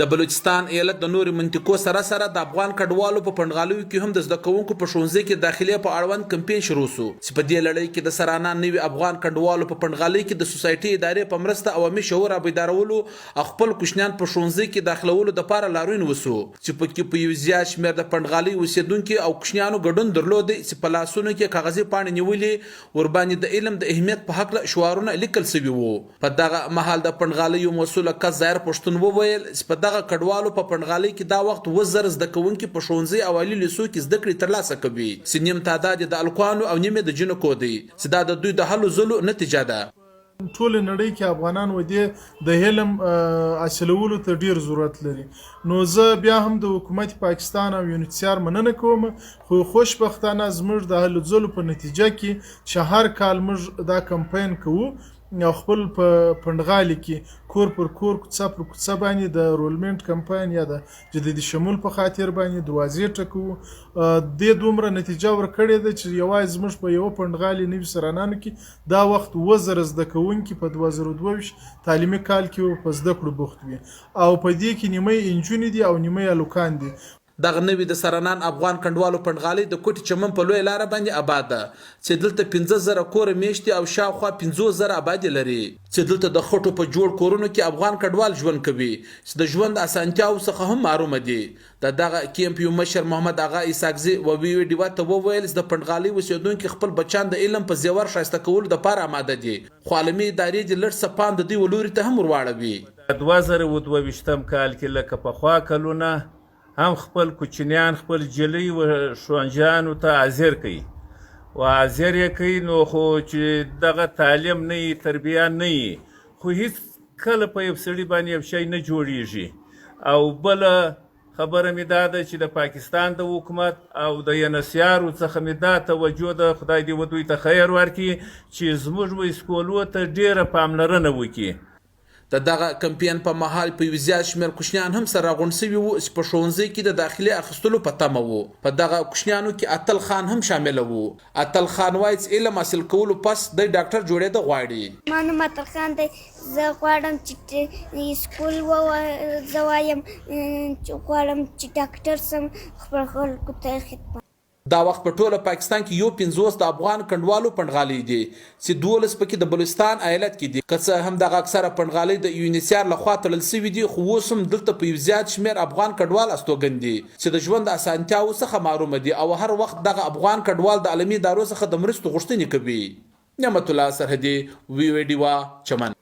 د بلوچستان ایالت د نورو منطقو سره سره د افغان کډوالو په پنډغالیو کې هم د زده کوونکو په ښوونځي کې د داخلې په اړوند کمپین شروع شو چې په دې لړۍ کې د سرانا نوي افغان کنډوالو په پنډغالۍ کې د سوسایټي ادارې په مرسته عوامي شعور رابیدارولو او خپل کوچنیان په ښوونځي کې داخلولو دپاره لاروین وشو چې په کې په یو زیات شمېر د پنډغالۍ اوسېدونکي او کوچنیانو ګډون درلود چې په لاسونو کې کاغذي پاڼې نیولي ورباندې د علم د اهمیت په هکله شعارونه لیکل شوي وو. په دغه مهال د پنډغالۍ یو مسوله کس ظاهر پښتون وویل چې په دغه کډوالو په پنډغالۍ کې دا وخت 7000 زده کوونکي په ښوونځي او عالي لیسو کې زده کړې ترلاسه کوي چې نیم تعداد یې د هلکانو او نیم یې د جینکو دی چې دا د دوی د هلو ځلو نتیجه ده. ټوله نړۍ کې افغانان و دې د علم حاصلولو ته ډیر ضرورت لري نو زه بیا هم د حکومت پاکستان او یونیسیار مننه کوم خو خوشبختانه زموږ د هلو ځلو په نتیجه کې چې هر کال موږ دا کمپاین کوو او خپل په پنډغالي کې کور پر کور، کوڅه پر کوڅه باندې د رولمنټ کمپاین یا د جدیدي شمول په خاطر باندې دروازې ټکوو. دې دومره نتیجه ورکړې ده چې یوازې زموږ په یوه پنډغالي نوي سرانانو کې دا وخت 7000 زده کوونکي په 2022 تعلیمي کال کې په زده کړو بوخت وي او په دې کې نیمه یې انجونې دي او نیمه یې هلکان دي. دغه نوې د سرنان افغان کنډوالو پنډغالۍ د کوټې چمن په لویه لاره باندې اباد ده چې دلته 5000 کوره میشت دي او شاوخوا 50,000 ابادي لري. چې دلته د خټو په جوړ کورونو کې افغان کډوال ژوند کوي چې د ژوند اسانتیاوو څخه هم محرومه دي. د دغه کیمپ یو مشر محمد اغا اسحاقزي وي وي ډیوه ته وویل چې د پنډغالۍ اوسیدونکي خپل بچیان د علم په زیور ښایسته کولو دپاره اماده دي خو عالمي ادارې دې لږ څه پام د دوی ولوري ته هم ورواړوي. په 2022 کال کې لکه پخوا کلونه هم خپل کوچنیان خپل جلی و ښوونځیانو ته حاضر کوي و حاضر یې کوي نو خو چې دغه تعلیم نه وي تربیه نه وي خو هیڅ کله په یو سړي باندې یو شی نه جوړیږي او بله خبره مې دا ده چې د پاکستان د حکومت او د ینسیارو څخه مې دا توجه ده خدای دې و دوی ته خیر ورکړي چې زموږ و اسکولو ته ډیره پاملرنه وکړي. د دغه کمپین په مهال په یو زیات شمېر کوچنیان هم سره راغونډ شوي وو چې په ښوونځي کې د داخلې اخیستلو په تمه وو. په دغه کوچنیانو کې اتل خان هم شامل وو. اتل خان وايي چې علم حاصل کولو پس دی ډاکټر جوړېده غواړي. زما نوم اتل خان دی، زه غواړم چې سکول زه وایم چې غواړم چې ډاکټر شم خپل خلکو ته خدمت. دا وخت په ټوله پاکستان کې یو 50 د افغان کنډوالو پنډغالۍ دي چې 12 پکې د بلوچستان ایالت کې دي. که څه هم دغه اکثره پنډغالۍ د یونیسیار له خوا تړل شوي دي خو اوس هم دلته په یو زیات شمېر افغان کډوال استوګن دي چې د ژوند د اسانتیاوو څخه محرومه دي او هر وخت دغه افغان کډوال د عالمي ادارو څخه د مرستو غوښتنې کوي. نعمت الله سرحدي، وي او ای ډیوه، چمن.